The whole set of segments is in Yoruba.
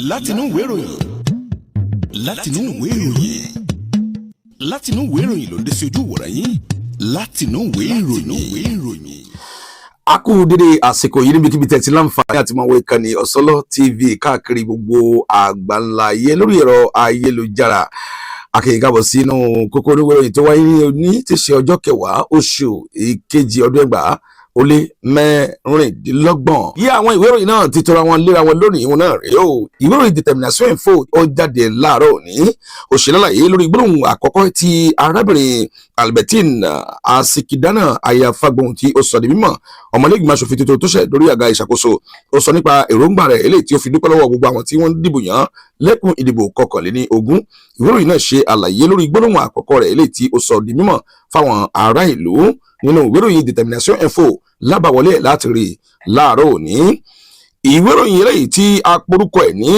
Látinú ìwé ìròyìn, látinú ìwé ìròyìn, látinú ìwé ìròyìn ló ń dé sí ojú ìwòran yín, látinú ìwé ìròyìn. A kú dédé àsìkò yìí níbikíbi tẹ́ ti láǹfààní àti máa wo ìkànnì Ọ̀sọ́lọ́ TV káàkiri gbogbo àgbáńlá ayé lórí ẹ̀rọ ayélujára. Akẹ́yìn káàbọ̀ sínú kókó oníwèé ìròyìn tó wáyé ní òní tí ṣe ọjọ́ 10 oṣù ìkejì ọdún 2026. Yí àwọn ìwé ìròyìn náà ti tora wọn léra wọn lónìí, wọn náà rèé o. Ìwé ìròyìn Determination Info ó jáde láàárọ̀ òní, ó ṣe lálàyé lórí gbólóhùn àkọ́kọ́ tí arábìnrin Albertine Asikidana aya Fagbohun tí ó sọ di mímọ̀, ọmọlẹ́gbìmọ̀ aṣòfin tuntun tó ṣẹ̀ lórí àga ìṣàkóso. Ó sọ nípa èròǹgbà rẹ̀ eléyìí tí ó fi dúpẹ́ lọ́wọ́ gbogbo àwọn tí wọ́n dìbò yàn lẹ́kùn ìdìbò 21. Ìwé ìròyìn náà ṣe àlàyé lórí gbólóhùn àkọ́kọ́ rẹ̀ eléyìí tí ó sọ di mímọ̀ fáwọn ará ìlú nínú ìwé ìròyìn Determination Info lábàwọlé ẹ̀ láti rí láàárọ̀ òní. Ìwé ìròyìn eléyìí tí a porúkọ ẹ̀ ní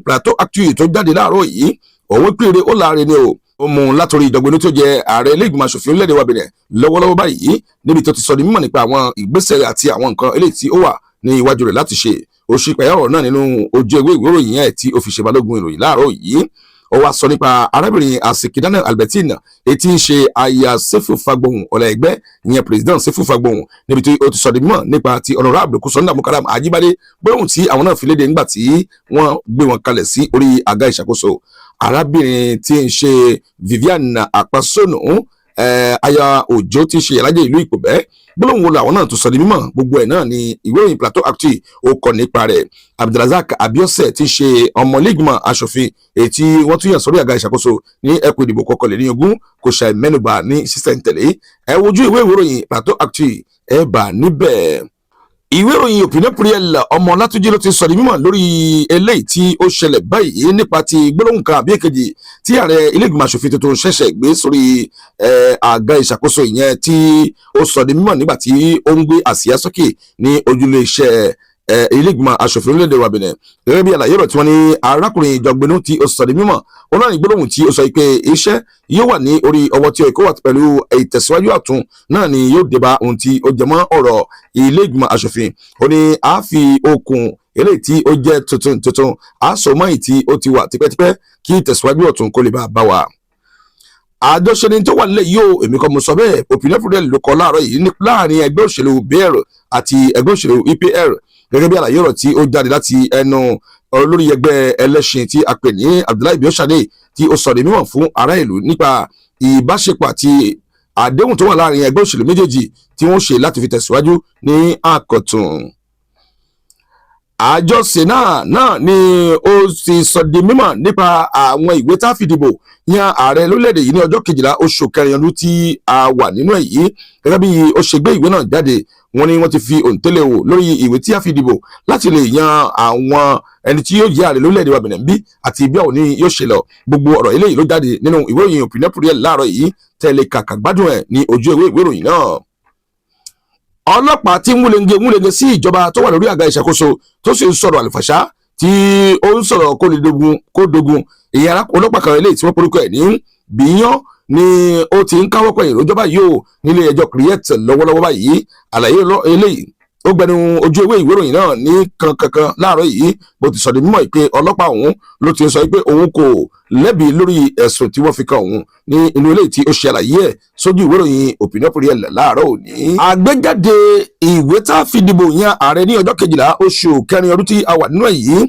Plateau Actu tó jáde láàárọ̀ yìí, òun péré ó láàrin ni o. Ó mú un látòrí ìdọ̀gbẹ́nu tó jẹ ààrẹ ilé ìgbìmọ̀ asòfin orílẹ̀-èdè wa Benin lọ́wọ́lọ́wọ́ báyìí, níbi tó ti sọ di mímọ̀ nípa àwọn ìgbésẹ̀ àti àwọn nǹkan eléyìí tí ó wà ní iwájú rẹ̀ láti ṣe. Ó ṣe ìpàyà ọ̀rọ̀ náà nínú ojú ewé ìwé ìròyìn yẹn tí ó fi ṣe balógun ìròyìn láàárọ̀ yìí. Ó wá sọ nípa arábìnrin Asikidana Albertine èyí tí ń ṣe aya Sefu Fagbohun ọ̀là ẹgbẹ́, ìyẹn President Sefu Fagbohun, níbi tí ó ti sọ di mímọ̀ nípa ti Honorable Kusonda Mukaram Ajibade, gbóhùn tí àwọn náà fi léde nígbà tí wọ́n gbé wọn kalẹ̀ sí orí àga ìṣàkóso. Arábìnrin tí ń ṣe Vivian Apasonu, aya Òjó tí ń ṣe ìyálàjẹ ìlú Ìpòbẹ́, gbólóhùn wo làwọn náà tún sọ di mímọ̀? Gbogbo ẹ̀ náà ni ìwé ìròyìn Plateau Actu ó kọ nípa rẹ̀. Abdulrasaq Abiose tí ń ṣe ọmọlẹ́gbìmọ̀ aṣòfin èyí tí wọ́n tún yàn sórí àga ìṣàkóso ní ẹkùn ìdìbò 21 kò ṣàì mẹ́nubà ní sísẹ̀ntẹ̀lé. Ẹ wojú ìwé ìròyìn Plateau Actu, ẹ bá níbẹ̀. Ìwé ìròyìn Opinion Priel, ọmọ Látúnjí ló ti sọ di mímọ̀ lórí eléyìí tí ó ṣẹlẹ̀ báyìí nípa ti gbólóhùn kan àbí èkejì tí ààrẹ ilé ìgbìmọ̀ asòfin tuntun ṣẹ̀ṣẹ̀ gbé sórí àga ìṣàkóso, ìyẹn tí ó sọ di mímọ̀ nígbà tí ó ń gbé àsíá sókè ní ojúlé iṣẹ́ ilé ìgbìmọ̀ asòfin orílẹ̀-èdè wa Benin. Gẹ́gẹ́ bí àlàyé ọ̀rọ̀ tí wọ́n ní arákùnrin Ìjọgbinú tí ó sọ di mímọ̀, ó náà ní gbólóhùn tí ó sọ pé iṣẹ́ yóò wà ní orí ọwọ́ tí ó kó wà pẹ̀lú ìtẹ̀síwájú àtún náà ni yóò dé bá ohun tí ó jẹmọ́ ọ̀rọ̀ ilé ìgbìmọ̀ asòfin. Ó ní a fi okùn eléyìí tí ó jẹ́ tuntun tuntun a sọ mọ́ èyí tí ó ti wà tipẹ́tipẹ́ kí ìtẹ̀síwájú ọ̀tún kó lè bá a bá wa. Àjọṣe ni tó wà nílẹ̀ yìí o, èmi kọ́ mo sọ bẹ́ẹ̀, Opinion Priel ló kọ láàárọ̀ yìí láàrin ẹgbẹ́ òṣèlú BR àti ẹgbẹ́ òṣèlú EPR. Gẹ́gẹ́ bí àlàyé ọ̀rọ̀ tí ó jáde láti ẹnu olórí ẹgbẹ́ ẹlẹ́sìn tí a pè ní Abdullahi Bioshade, tí ó sọ di mímọ̀ fún ará ìlú nípa ìbáṣepọ̀ àti àdéhùn tó wà láàrin ẹgbẹ́ òṣèlú méjèèjì tí wọ́n ṣe láti fi tẹ̀síwájú ní àkọ́tún. Àjọ sena náà ni ó ti sọ di mímọ̀ nípa àwọn ìwé tá a fi dìbò yan ààrẹ lórílẹ̀‐èdè yìí ní ọjọ́ 12 oṣù kẹrin ọdún tí a wà nínú ẹ̀ yìí. Gẹ́gẹ́ bí ó ṣe gbé ìwé náà jáde, wọ́n ní wọ́n ti fi òǹtẹ̀lẹ̀ wò lórí ìwé tí a fi dìbò láti lè yan àwọn ẹni tí yóò jẹ́ ààrẹ lórílẹ̀‐èdè wa Benin bí àti bí àwọn ní yóò ṣe lọ. Gbogbo ọ̀rọ̀ eléyìí ló jáde nínú ìwé ìròyìn Opinion Priel láàárọ̀ yìí, tẹ̀lé kàkà gbádùn ẹ̀ ní ojú ewé ìwé ìròyìn náà. Ọlọ́pàá tí ń wúlenge wúlenge sí ìjọba tó wà lórí àga ìṣàkóso, tó sì ń sọ̀rọ̀ àlùfàṣá, tí ó ń sọ̀rọ̀ kó lè dogun kó dogun, ìyẹn ọlọ́pàá kan eléyìí tí wọ́n porúkọ ẹ̀ ní Bíyán ni ó ti ń káwọ́ pẹ̀yìn lójọ́ báyìí o nílé ẹjọ́ create lọ́wọ́lọ́wọ́ báyìí. Àlàyé eléyìí ó gbẹnu ojú ewé ìwé ìròyìn náà ní kankankan láàárọ̀ yìí, bó ti sọ di mímọ̀ pé ọlọ́pàá òun ló ti sọ pé òun kò lẹ́bi lórí ẹ̀sùn tí wọ́n fi kan òun ní inú eléyìí tí ó ṣe àlàyé ẹ̀ sójú ìwé ìròyìn Opinion Priel láàárọ̀ òní. Àgbéjáde ìwé tá a fi dìbò yan ààrẹ ní ọjọ́ 12 oṣù kẹrin ọdún tí a wà nínú ẹ̀ yìí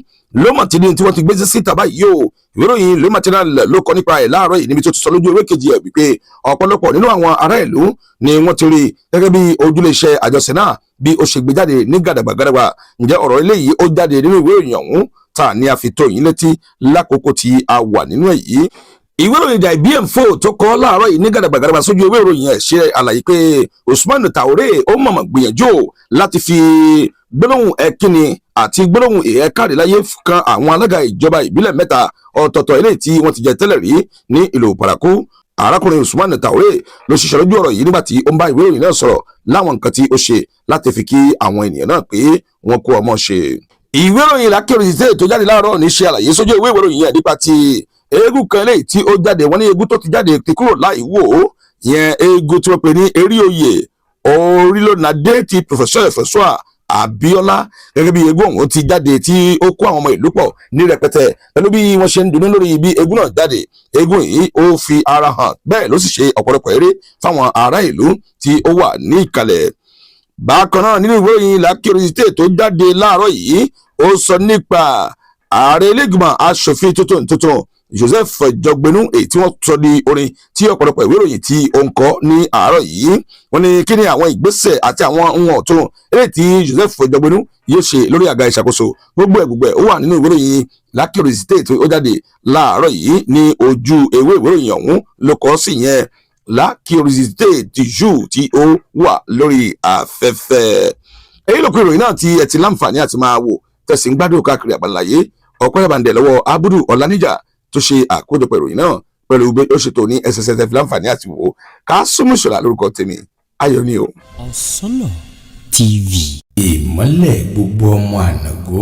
ló mọ̀ tí ní tí wọ́n ti gbé síta báyìí o. Ìwé ìròyìn Le Matinal ló kọ nípa ẹ̀ láàárọ̀ yìí, níbi tó ti sọ lójú ewé kejì ẹ̀ wípé ọ̀pọ̀lọpọ̀ nínú àwọn ará ìlú ni wọ́n ti rí gẹ́gẹ́ bí ojúlé iṣẹ́ àjọṣe náà bí ó ṣe gbé jáde ní gàdàgbà gàdàgbà. Ǹjẹ́ ọ̀rọ̀ eléyìí ó jáde nínú ìwé ìròyìn ọ̀hún tá ní a fi tó yín létí lákòókò tí a wà nínú ẹ̀ yìí? Ìwé ìròyìn The BM4 tó kọ láàárọ̀ yìí ní gàdàgbà gàdàgbà sójú ìwé ìròyìn ẹ̀ ṣe àlàyé pé Usman Traore ó mọ̀mọ̀ gbìyànjú láti fi gbólóhùn ẹ̀kíni àti gbólóhùn ẹ̀ẹ́kàdéláyé kan àwọn alága ìjọba ìbílẹ̀ mẹ́ta ọ̀tọ̀ọ̀tọ̀ eléyìí tí wọ́n ti jẹ tẹ́lẹ̀ rí ní ìlú Paraku. Arákùnrin Usman Traore ló ṣiṣẹ́ lójú ọ̀rọ̀ yìí nígbà tí ó ń bá ìwé ìròyìn náà sọ̀rọ̀ láwọn nǹkan tí ó ṣe láti fi kí àwọn ènìyàn náà pé wọ́n kó ọmọ ṣe. Ìwé ìròyìn Lákèrè tó jáde láàárọ̀ ní ṣe àlàyé sójú ìwé ìròyìn yẹn nípa ti eégún kan eléyìí tí ó jáde. Wọ́n ní eégún tó ti jáde ti kúrò láì wò ó, ìyẹn eégún tí wọ́n pè ní Erí Oyè Orílọ́nàdé ti Professor Ẹ̀fẹ̀sọ́à. Abíọ́lá. Gẹ́gẹ́ bí eégún ọ̀hún ti jáde tí ó kó àwọn ọmọ ìlú pọ̀ ní rẹpẹtẹ pẹ̀lú bí wọ́n ṣe ń dunnú lórí bí eégún náà jáde. Eégún yìí ó fi ara hàn, bẹ́ẹ̀ ló sì ṣe ọ̀pọ̀lọpọ̀ eré fáwọn ará ìlú tí ó wà ní ìkàlẹ̀. Bákan náà, nínú ìwé ìròyìn La Curiosité tó jáde láàárọ̀ yìí, ó sọ nípa ààrẹ ilégbìmọ̀ aṣòfin tuntun tuntun Joseph Djogbenou, èyí tí wọ́n sọ di orin tí ọ̀pọ̀lọpọ̀ ìwé ìròyìn tí ó ń kọ ní àárọ̀ yìí. Wọ́n ní kí ni àwọn ìgbésẹ̀ àti àwọn ohun ọ̀tun eléyìí tí Joseph Djogbenou yóò ṣe lórí àga ìṣàkóso? Gbogbo ẹ̀ gbogbo ẹ̀ ó wà nínú ìwé ìròyìn La Curiosité tó ó jáde láàárọ̀ yìí. Ní ojú ewé ìwé ìròyìn ọ̀hún ló kọ sí yẹn, La Curiosité du jour tí ó wà lórí afẹ́fẹ́. Èyí ló kó ìròyìn náà tí ẹ ti láǹfààní àti máa wò tẹ̀sí ń gbádùn káàkiri àgbáláyé. Ọ̀pẹ́ ìbàndẹ̀ lọ́wọ́ Abudu Ọláníjà tó ṣe àkójọpọ̀ ìròyìn náà pẹ̀lú bí ó ṣètò ní SSF láǹfààní àti wò ó. Ká súnmùsọ̀lá lórúkọ tèmi, ayọ̀ ni o. Ọ̀sánlọ̀ TV. Ìmọ́lẹ̀ gbogbo ọmọ ànàgó.